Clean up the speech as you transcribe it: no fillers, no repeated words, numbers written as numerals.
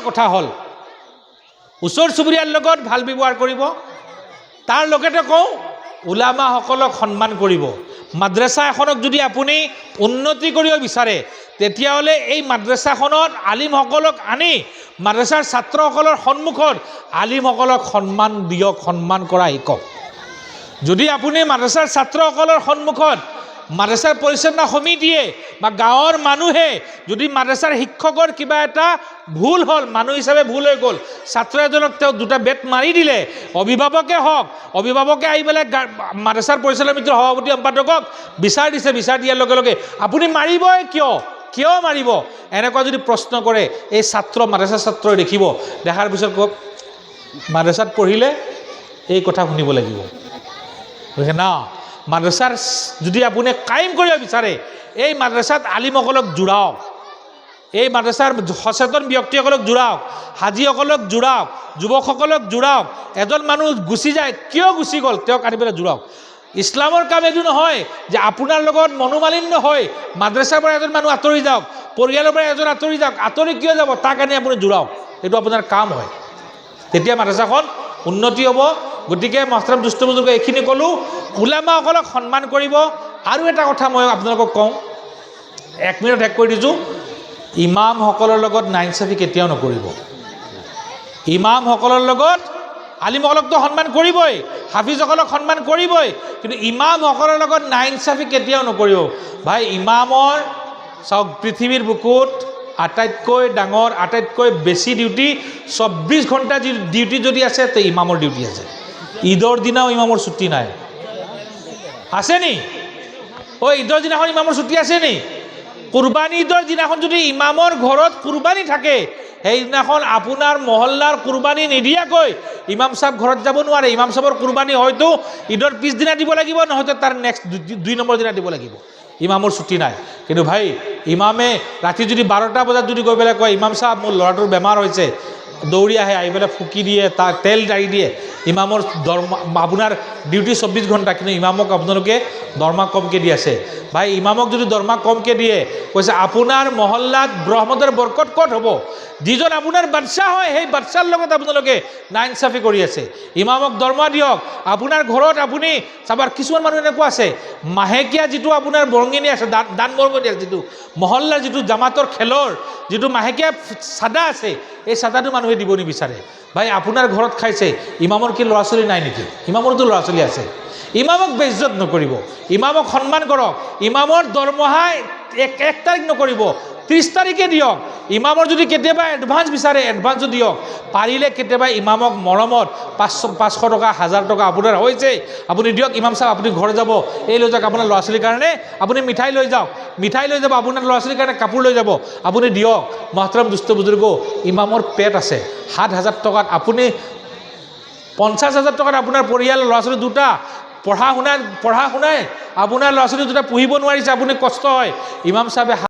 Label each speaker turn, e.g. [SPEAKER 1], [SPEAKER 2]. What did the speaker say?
[SPEAKER 1] কথা হ'ল, ওচৰ চুবুৰীয়াৰ লগত ভাল ব্যৱহাৰ কৰিব। তাৰ লগতে কওঁ, উলামাসকলক সন্মান কৰিব। মাদ্ৰাছা এখনক যদি আপুনি উন্নতি কৰিব বিচাৰে, তেতিয়াহ'লে এই মাদ্ৰাছাখনত আলিমসকলক আনি মাদ্ৰাছাৰ ছাত্ৰসকলৰ সন্মুখত আলিমসকলক সন্মান দিয়ক, সন্মান কৰা শিকক। যদি আপুনি মাদ্ৰাছাৰ ছাত্ৰসকলৰ সন্মুখত মাদ্ৰাছাৰ পৰিচালনা সমিতিয়ে বা গাঁৱৰ মানুহে যদি মাদ্ৰাছাৰ শিক্ষকৰ কিবা এটা ভুল হ'ল, মানুহ হিচাপে ভুল হৈ গ'ল, ছাত্ৰ এজনক তেওঁ দুটা বেট মাৰি দিলে, অভিভাৱকে হওক, অভিভাৱকে আহি পেলাই মাদ্ৰাছাৰ পৰিচালনা সমিতিৰ সভাপতি সম্পাদকক বিচাৰ দিছে, বিচাৰ দিয়াৰ লগে লগে আপুনি মাৰিবই কিয়, কিয় মাৰিব, এনেকুৱা যদি প্ৰশ্ন কৰে, এই ছাত্ৰ, মাদ্ৰাছাৰ ছাত্ৰই দেখিব, দেখাৰ পিছত কওক, মাদ্ৰাছাত পঢ়িলে এই কথা শুনিব লাগিব। গতিকে না, মাদ্ৰাছাৰ যদি আপুনি কায়েম কৰিব বিচাৰে, এই মাদ্ৰাছাত আলিমসকলক জোৰাওক, এই মাদ্ৰাছাৰ সচেতন ব্যক্তিসকলক জোৰাওক, হাজীসকলক জোৰাওক, যুৱকসকলক জোৰাওক। এজন মানুহ গুচি যায়, কিয় গুচি গ'ল, তেওঁক আনি পেলাই জোৰাওক। ইছলামৰ কাম এইটো নহয় যে আপোনাৰ লগত মনোমালিন্য হৈ মাদ্ৰাছাৰ পৰা এজন মানুহ আঁতৰি যাওক, পৰিয়ালৰ পৰা এজন আঁতৰি যাওক। আঁতৰি কিয় যাব, তাক আনি আপুনি জোৰাওক, এইটো আপোনাৰ কাম হয়। তেতিয়া মাদ্ৰাছাখন উন্নতি হ'ব। গতিকে মহতৰম দুষ্ট বুজুৰ্গ, এইখিনি ক'লোঁ, উলামাসকলক সন্মান কৰিব। আৰু এটা কথা মই আপোনালোকক কওঁ, এক মিনিট শেষ কৰি দিছোঁ। ইমামসকলৰ লগত নাইনচাফি কেতিয়াও নকৰিব। ইমামসকলৰ লগত, আলিমসকলকতো সন্মান কৰিবই, হাফিজসকলক সন্মান কৰিবই, কিন্তু ইমামসকলৰ লগত নাইনচাফি কেতিয়াও নকৰিব। ভাই, ইমামৰ চাওক, পৃথিৱীৰ বুকুত আটাইতকৈ ডাঙৰ, আটাইতকৈ বেছি ডিউটি, 24 ঘণ্টা যি ডিউটি যদি আছে, তো ইমামৰ ডিউটি আছে। ঈদৰ দিনাও ইমামৰ ছুটি নাই। আছে নি? অ', ঈদৰ দিনাখন ইমামৰ ছুটি আছে নি? কুৰবানী ঈদৰ দিনাখন যদি ইমামৰ ঘৰত কুৰবানী থাকে, সেইদিনাখন আপোনাৰ মহল্লাৰ কুৰবানী নিদিয়াকৈ ইমাম চাহেব ঘৰত যাব নোৱাৰে। ইমাম চাহেবৰ কুৰবানী হয়তো ঈদৰ পিছদিনা দিব লাগিব, নহয়তো তাৰ নেক্সট 2 নম্বৰ দিনা দিব লাগিব। ইমামৰ ছুটি নাই। কিন্তু ভাই, ইমামে ৰাতি যদি 12টা বজাত যদি গৈ পেলাই কয়, ইমাম চাহেব, মোৰ ল'ৰাটোৰ বেমাৰ হৈছে, দৌৰি আহে, আহি পেলাই ফুকি দিয়ে, তাক তেল জাৰি দিয়ে। ইমামৰ দৰমহা, আপোনাৰ ডিউটি 24 ঘণ্টা, কিন্তু ইমামক আপোনালোকে দৰমহা কমকৈ দি আছে। ভাই, ইমামক যদি দৰমহা কমকৈ দিয়ে, কৈছে আপোনাৰ মহল্লাত ৰহমতৰ বৰকত ক'ত হ'ব? যিজন আপোনাৰ বাদশ্বাহ হয়, সেই বাদশ্বাৰ লগত আপোনালোকে নাইনচাফি কৰি আছে। ইমামক দৰমহা দিয়ক। আপোনাৰ ঘৰত আপুনি চাবাৰ, কিছুমান মানুহ এনেকুৱা আছে, মাহেকীয়া যিটো আপোনাৰ বৰঙণি আছে, দান বৰঙণি আছে, যিটো মহল্লাৰ যিটো জামাতৰ খেলৰ যিটো মাহেকীয়া চাদা আছে, এই চাদাটো মানুহে দিব নিবিচাৰে। ভাই, আপোনাৰ ঘৰত খাইছে, ইমামৰ কি ল'ৰা ছোৱালী নাই নেকি? ইমামৰতো ল'ৰা ছোৱালী আছে। ইমামক বেইজ্জত নকৰিব, ইমামক সন্মান কৰক। ইমামৰ দৰমহা এক তাৰিখ নকৰিব, 30 তাৰিখে দিয়ক। ইমামৰ যদি কেতিয়াবা এডভান্স বিচাৰে, এডভান্সো দিয়ক। পাৰিলে কেতিয়াবা ইমামক মৰমত 500 টকা, 1000 টকা আপোনাৰ হৈছে, আপুনি দিয়ক। ইমাম চাহেব, আপুনি ঘৰ যাব, এই লৈ যাওক, আপোনাৰ ল'ৰা ছোৱালীৰ কাৰণে আপুনি মিঠাই লৈ যাওক, মিঠাই লৈ যাব, আপোনাৰ ল'ৰা ছোৱালীৰ কাৰণে কাপোৰ লৈ যাব, আপুনি দিয়ক। মহতৰম দুষ্ট বুজুৰ্গ, ইমামৰ পেট আছে। 7000 টকাত আপুনি, 50,000 টকাত আপোনাৰ পৰিয়াল, ল'ৰা ছোৱালী দুটা পঢ়া শুনাই আপোনাৰ ল'ৰা ছোৱালী দুটা পুহিব নোৱাৰিছে, আপুনি কষ্ট হয়। ইমাম চাহেবে